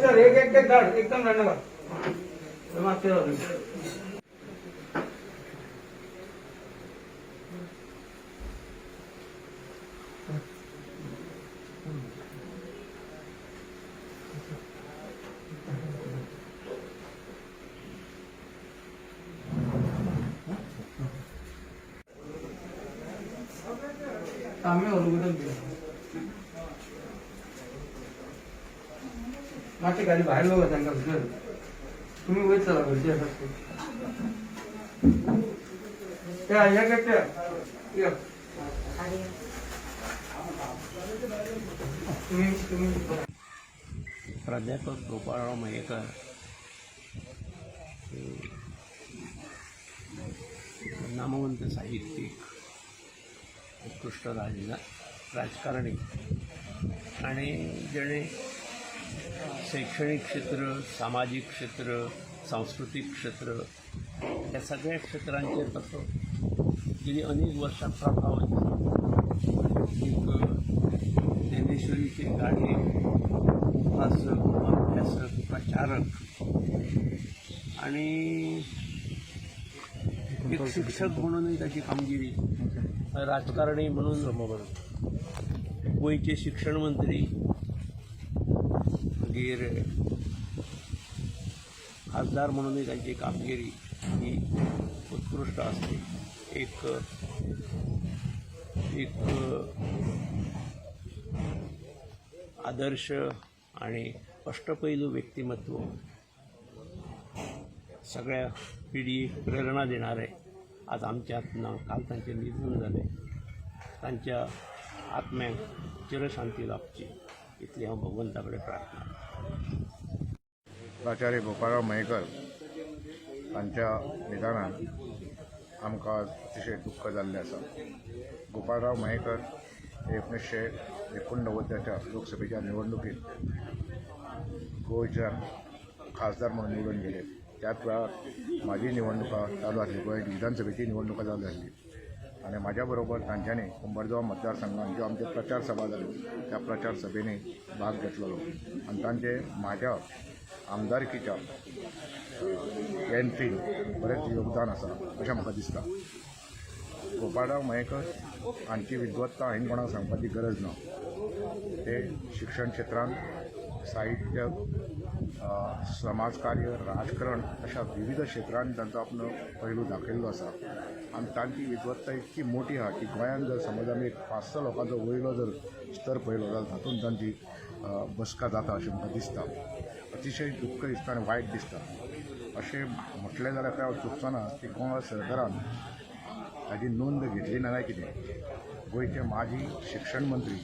Sir एक एक एक धाड एकदम धन्यवाद. मातशें गाडी भायर लोक तांकां भितर तुमी वयर चला गरजे आसा त्या ह्या त्या तुम्ही तुम्ही. प्राध्यापक गोपाळराव मयेकर हे नामवंत साहित्यिक, उत्कृष्ट राजकारणी आणि जेणे शैक्षणिक क्षेत्र, सामाजिक क्षेत्र, सांस्कृतिक क्षेत्र ह्या सगळ्या क्षेत्रांचेर ताचो गेली अनेक वर्सां प्रभाव दिसता. एक ज्ञानेश्वरीचे गाडे उपासक, अभ्यासक, प्रचारक आणि एक शिक्षक म्हणूनही ताची कामगिरी, राजकारणी म्हणून गोंयचे शिक्षण मंत्री, मागीर खासदार म्हणूनही तांची कामगिरी ही उत्कृश्ट आसली. एक एक आदर्श आणि अष्टपैलू व्यक्तिमत्व, सगळ्या पिढीक प्रेरणा देणारे आज आमच्यात ना. काल तांचें निधन जालें. तांच्या आत्म्याक चिरशांती लाभची इतली हांव भगवंता कडेन प्रार्थना. प्राचार्य गोपाळराव मयेकर हांच्या निधनान आमकां अतिशय दुख्ख जाल्लें आसा. गोपाळराव मयेकर हे 1989च्या लोकसभेच्या निवडणुकीत गोंयच्यान खासदार म्हणून निवडून गेले. त्याच वेळार म्हाजी निवडणुकां चालू आसली, गोंय विधानसभेची निवडणुकां चालू आसली आनी म्हाज्या बरोबर तांच्यांनी कुंभारजुवा मतदारसंघात ज्यो आमच्यो प्रचार सभा जाल्यो त्या प्रचार सभेंनी भाग घेतलेलो आनी तांचे म्हाज्या आमदारकीच्या एंट्रीन बरेंच योगदान आसा अशें म्हाका दिसता. गोपाळराव मयेकर हांची विद्वत्ता हांवें कोणाक सांगपाची गरज ना. ते शिक्षण क्षेत्रांत, साहित्य, समाजकार्य, राजकारण अशा विविध क्षेत्रांत तांचो आपलो पैलू दाखयल्लो आसा आनी तांची विद्वत्ता इतकी मोठी आसा की गोंयांत जर समज आमी एक 5-6 लोकांचो वयलो जर स्तर पळयलो जाल्यार तातूंत तांची बसका जाता अशें म्हाका दिसता. अतिशय दुख्ख दिसता आनी वायट दिसता. अशें म्हटलें जाल्यार काय हांव चुकचो ना की गोवा सरकारान ताजी नोंद घेतली ना काय कितें. गोंयचे माजी शिक्षण मंत्री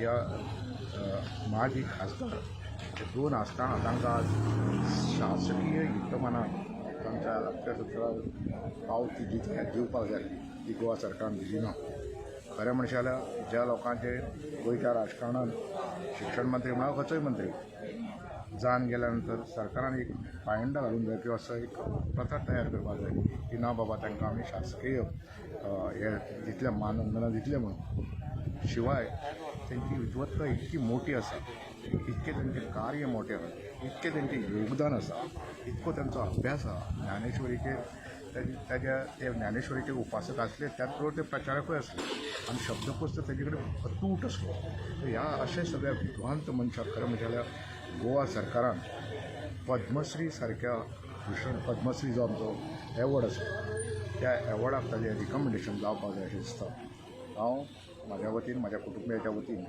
या माजी खासदार हे दोन आसतना तांकां आज शासकीय हितमानान तांकां आमच्या आमच्या सत्रार पावती दिवपाक जाय ती गोवा सरकारान दिली ना. खरें म्हणशात जाल्यार ज्या लोकांचे गोंयच्या राजकारणान शिक्षण मंत्री म्हणा खंयचोय मंत्री जावन गेल्या नंतर सरकारान एक पायंडा घालूंक जाय किंवा असो एक प्रथा तयार करपाक जाय की ना बाबा तांकां आमी शासकीय हे दितले, मानवंदना दितले म्हणून. शिवाय तांची विद्वत्ता इतकी मोठी आसा, इतकें तांचें कार्य मोठें आसा, इतकें तांचें योगदान आसा, इतको तांचो अभ्यास आसा. ज्ञानेश्वरीचेर ताच्या ते ज्ञानेश्वरीचे उपासक आसले, त्याच बरोबर ते प्रचारकूय आसले आनी शब्दकोश तर ताजे कडेन अतूट आसलो. ह्या अशे सगळ्या विद्वांत मनशाक खरें म्हणजें जाल्यार गोवा सरकारान पद्मश्री सारक्या भूषण, पद्मश्री जो आमचो एवॉर्ड आसा त्या एवॉर्डाक ताजें रिकमेंडेशन जावपाक जाय अशें दिसता. हांव म्हाज्या वतीन, म्हाज्या कुटुंबियाच्या वतीन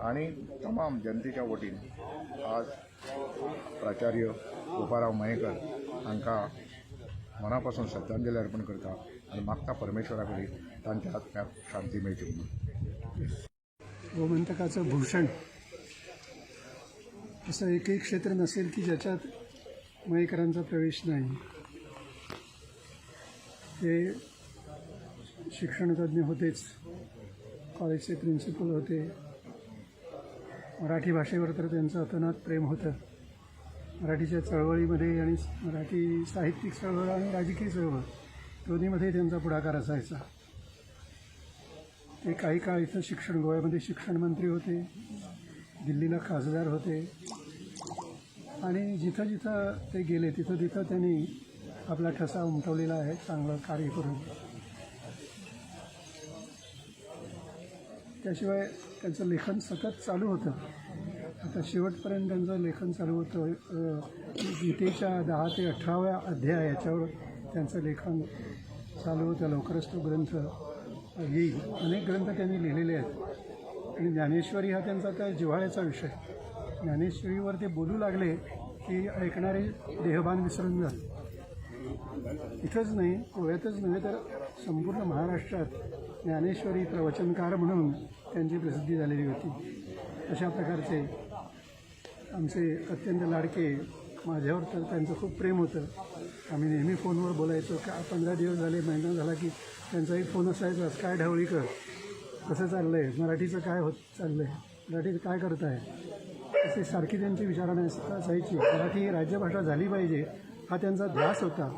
आनी तमाम जनतेच्या वतीन आज प्राचार्य गोपाराव मयेकर हांकां मना पासून श्रद्धांजली अर्पण करता आनी मागता परमेश्वरा कडेन तांच्या आत्म्याक शांती मेळची म्हणून. गोमंतकाचं भूषण असं एकही क्षेत्र नसेल की ज्याच्यात मयेकरांचा प्रवेश नाही. ते शिक्षणतज्ज्ञ होतेच, कॉलेजचे प्रिन्सिपल होते. मराठी भाषेवर तर त्यांचं अतोनात प्रेम होतं. मराठीच्या चळवळीमध्ये आणि मराठी साहित्यिक चळवळ आणि राजकीय चळवळ दोन्हीमध्ये त्यांचा पुढाकार असायचा. ते काही काळ इथं गोव्यामध्ये शिक्षण मंत्री होते, दिल्लीला खासदार होते आणि जिथं जिथं ते गेले तिथं तिथं त्यांनी आपला ठसा उमटवलेला आहे चांगलं कार्य करून. त्याशिवाय त्यांचं लेखन सतत चालू होतं. आता शेवटपर्यंत त्यांचं लेखन चालू होतं. गीतेच्या 10 ते 18व्या अध्याय याच्यावर त्यांचं लेखन चालू होतं. लवकरच तो ग्रंथ येईल. अनेक ग्रंथ त्यांनी लिहिलेले आहेत आणि ज्ञानेश्वरी हा त्यांचा त्या जिव्हाळ्याचा विषय. ज्ञानेश्वरीवर ते बोलू लागले की ऐकणारे देहभान विसरून जात. इथंच नाही, गोव्यातच नव्हे तर संपूर्ण महाराष्ट्रात ज्ञानेश्वरी प्रवचनकार म्हणून त्यांची प्रसिद्धी झालेली होती. अशा प्रकारचे आमचे अत्यंत लाडके, माझ्यावर तर त्यांचं खूप प्रेम होतं. आम्ही नेहमी फोनवर बोलायचो. का 15 दिवस झाले, महिना झाला की त्यांचाही फोन असायचाच, काय ढवळीकर, कसं चाललं आहे, मराठीचं काय होत चाललं आहे, मराठीचं काय करत आहे, असे सारखी त्यांची विचारणा असायची. मराठी ही राज्यभाषा झाली पाहिजे हा त्यांचा ध्यास होता.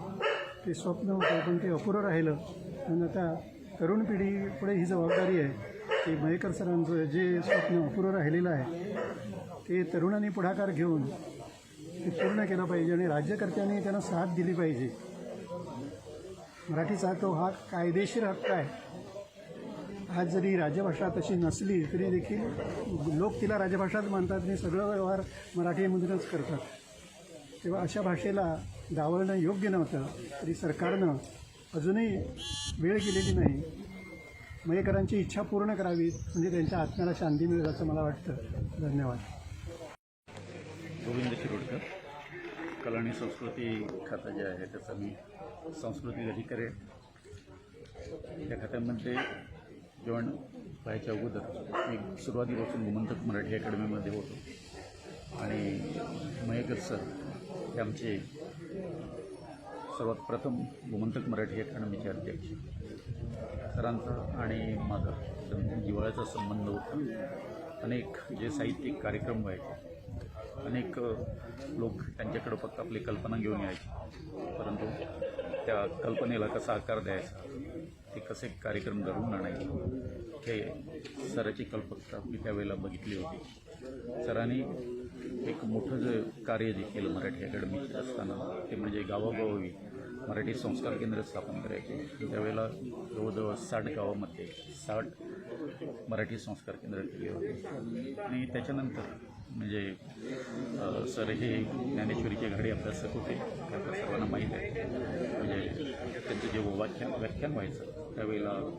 ते स्वप्न होतं पण ते अपुरं राहिलं. आणि आता तरुण पिढीपुढे ही जबाबदारी आहे की मयेकर सरांचं जे स्वप्न अपुरं राहिलेलं आहे ते तरुणांनी पुढाकार घेऊन ते पूर्ण केलं पाहिजे आणि राज्यकर्त्यांनी त्यांना साथ दिली पाहिजे. मराठीचा तो हा कायदेशीर हक्क आहे. आज जरी राज्यभाषा तशी नसली तरी देखील लोक तिला राज्यभाषाच मानतात आणि सगळं व्यवहार मराठीमधूनच करतात. तेव्हा अशा भाषेला डावलणं योग्य नव्हतं, तरी सरकारनं अजूनही वेळ केलेली नाही. मयेकरांची इच्छा पूर्ण करावी म्हणजे त्यांच्या आत्म्याला शांती मिळेल असं मला वाटतं. धन्यवाद. गोविंद शिरोडकर, कला आणि संस्कृती खातं जे आहे त्याचा मी सांस्कृतिक अधिकारी आहे. त्या खात्यामध्ये जॉईन व्हायच्या अगोदर मी सुरुवातीपासून गोमंतक मराठी अकॅडमीमध्ये होतो आणि मयेकर सर हे आमचे सर्वात प्रथम गोमंतक मराठी अकॅडमीचे अध्यक्ष. सरांचा आणि माझा एकदम जिव्हाळ्याचा संबंध होता. अनेक जे साहित्यिक कार्यक्रम व्हायचे, अनेक लोक त्यांच्याकडं फक्त आपली कल्पना घेऊन यायचे, परंतु त्या कल्पनेला कसा आकार द्यायचा, ते कसे कार्यक्रम घडवून आणायचे, हे सराची कल्पकता मी त्यावेळेला बघितली होती. सरांनी एक मोठं जे कार्य जे केलं मराठी अकॅडमीत असताना ते म्हणजे गावागावी मराठी संस्कार केंद्र स्थापन करायचे. त्यावेळेला जवळजवळ 60 गावामध्ये 60 मराठी संस्कार केंद्र केले होते. आणि त्याच्यानंतर म्हणजे सर हे ज्ञानेश्वरीचे घाडी अभ्यासक होते, ते आपल्या सर्वांना माहीत आहे. म्हणजे त्यांचं जे व्याख्यान व्हायचं त्यावेळेला जो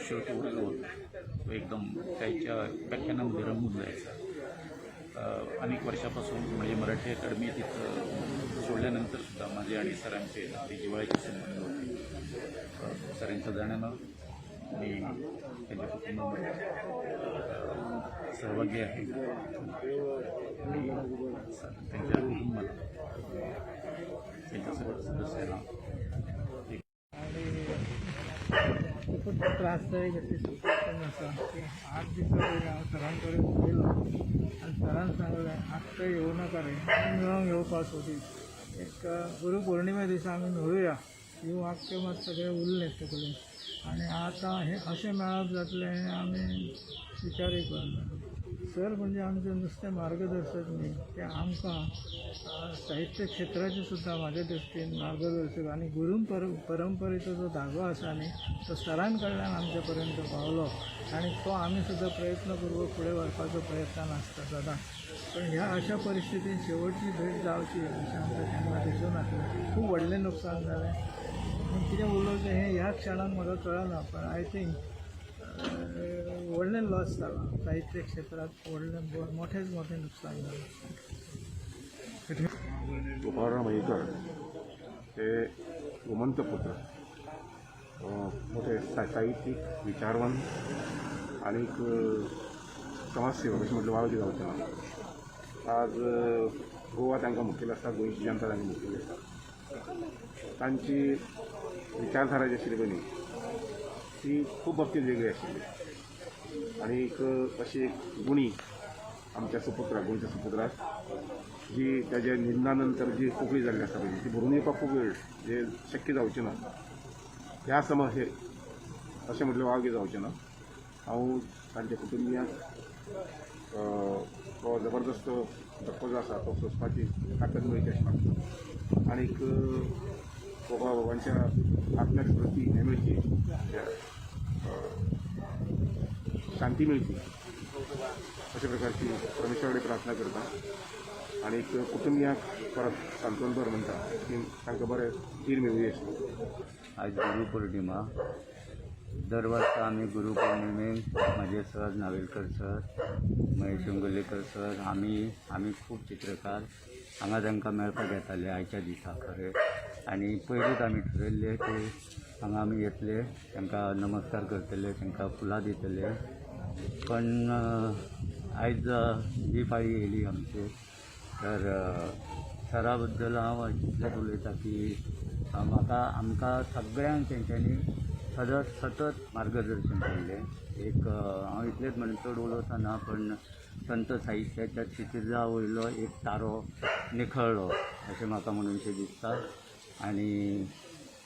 श्रोतवर्ग होता तो एकदम त्यांच्या व्याख्यानामध्ये रंगून जायचा. अनेक वर्षापासून म्हणजे मराठी अकॅडमी तिथं सोडल्यानंतरसुद्धा माझे आणि सरांचे ते जिव्हाळ्याचे संबंध होते. सरांच्या जाण्यानं मी त्यांच्या कुटुंबामध्ये सहभागी आहे. त्यांच्या कुटुंबाला, त्यांच्या सर्व सदस्यांना एक खूपच त्रासदायक अशी सिच्युएशन आसा की 8 दिसां पयलीं हांव सरां कडेन उलयलो आनी सरान सांगलें आत्तां येवं नाका रे, आमी मेळोंक येवपाक सोदी, एक गुरू पौर्णिमे दिसा आमी मेळुया. ही वाक्य मात सगळें उरलें तकलेन आनी आतां हें अशें मेळप जातलें हें आमी विचारूय करना. सर म्हणजे आमचें नुस्तें मार्गदर्शक न्ही, ते आमकां साहित्य क्षेत्राचें सुद्दां म्हाज्या दृश्टीन मार्गदर्शक आनी गुरू परंपरेचो जो धागो आसा न्ही तो सरां कडल्यान आमच्या पर्यंत पावलो आनी तो आमी सुद्दां प्रयत्नपूर्वक फुडें व्हरपाचो प्रयत्नान आसता सदांच. पण ह्या अशा परिस्थितीन शेवटची भेट जावची अशें आमकां केन्ना दिसूं नासलें. खूब व्हडलें नुकसान जालें. पूण कितें उलोवचें हें ह्या क्षणाक म्हाका कळना, पण I think व्हडलें लॉस जालां साहित्य क्षेत्रांत, व्हडलें मोठेच मोठें नुकसान जालां. गोपाळराव मयेकर हे गोमंतपुत्र, मोठे साहित्यीक, विचारवंत आनीक समाजसेवक अशें म्हटल्यार वावगी जावचें ना. आज गोवा तांकां मुखेल आसा, गोंयची जनता तांकां मुखेल आसा. तांची विचारधारा जी आशिल्ली पळय न्ही ती खूब बाबतींत वेगळी आशिल्ली आनी एक अशी एक गुणी आमच्या सुपुत्राक, गोंयच्या सुपुत्राक जी ताज्या निधना नंतर जी पोकळी जाल्ली आसा पळय ती भरून येवपाक खूब वेळ जे शक्य जावचें ना. ह्या समज हे अशें म्हटल्यार वावगें जावचें ना. हांव तांच्या कुटुंबियांक तो जबरदस्त धक्को जो आसा तो सोंसपाची ताकद मेळची अशें मागता आनीक गोपाळ बाबांच्या आत्म्याक स्फूर्ती हें मेळची, शांती मेळची अशा प्रकारची परमेश्वरा कडेन प्रार्थना करता आनीक कुटुंबियांक परत सांत्वन भर म्हणटा की तांकां बरें धीर मेळुया अशें. आज गुरुपौर्णिमा. दर वर्सा आमी गुरुपौर्णिमेक म्हाजे sir Navelkar sir, Mahesh Ongolekar sir, आमी खूब चित्रकार हांगा तांकां मेळपाक येताले आयच्या दिसा खरें. आनी पयरूच आमी ठरयल्लें की हांगा आमी येतले, तांकां नमस्कार करतले, तांकां फुलां दितले. पण आयज ही पाळी येयली आमचेर. तर सरा बद्दल हांव इतलेंच उलयतां की म्हाका आमकां सगळ्यांक तेंच्यांनी सतत मार्गदर्शन केल्लें. एक हांव इतलेंच म्हणून चड उलोवचो ना, पण संत साहित्याच्या क्षितिजा वयलो एक तारो निखळ्ळो अशें म्हाका म्हणूनशें दिसता. आनी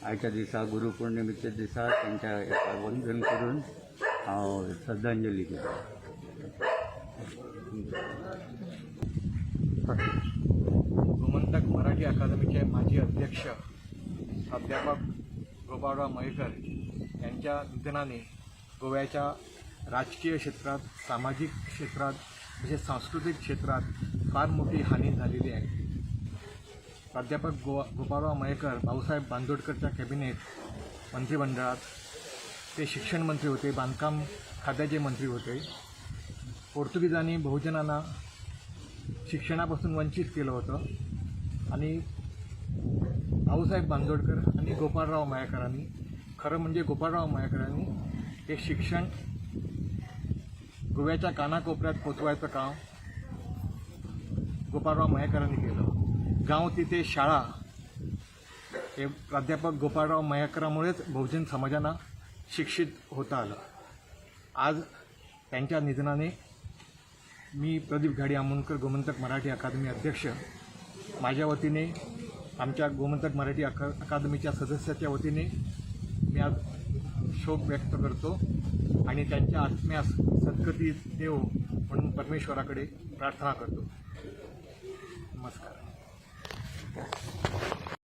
आयच्या दिसा गुरुपौर्णिमेच्या दिसा तांच्या हेका वंदन करून हांव श्रद्धांजली दितां. गोमंतक मराठी अकादमीचे माजी अध्यक्ष प्राध्यापक गोपाळराव मयेकर यांच्या निधनाने गोव्याच्या राजकीय क्षेत्रात, सामाजिक क्षेत्रात, तसेच सांस्कृतिक क्षेत्रात फार मोठी हानी झालेली आहे. प्राध्यापक गोपाळराव मयेकर भाऊसाहेब बांदोडकरच्या कॅबिनेट मंत्रिमंडळात ते शिक्षण मंत्री होते, बांधकाम खात्याचे मंत्री होते. पोर्तुगीजांनी बहुजनांना शिक्षणापासून वंचित केलं होतं आणि भाऊसाहेब बांदोडकर आणि गोपाळराव मयेकरांनी, खरं म्हणजे गोपाळराव मयेकरांनी हे शिक्षण गोव्याच्या कानाकोपऱ्यात पोचवायचं काम गोपाळराव मयेकरांनी केलं. गाव तिथे शाळा हे प्राध्यापक गोपाळराव मयेकरामुळेच बहुजन समाजांना शिक्षित होता आलं. आज त्यांच्या निधनाने मी प्रदीप घाडी आमोणकर, गोमंतक मराठी अकादमी अध्यक्ष, माझ्या वतीने, आमच्या गोमंतक मराठी अकादमीच्या सदस्याच्या वतीने मी आज शोक व्यक्त करतो आणि त्यांच्या आत्म्यास सद्गती देव म्हणून परमेश्वराकडे प्रार्थना करतो. नमस्कार.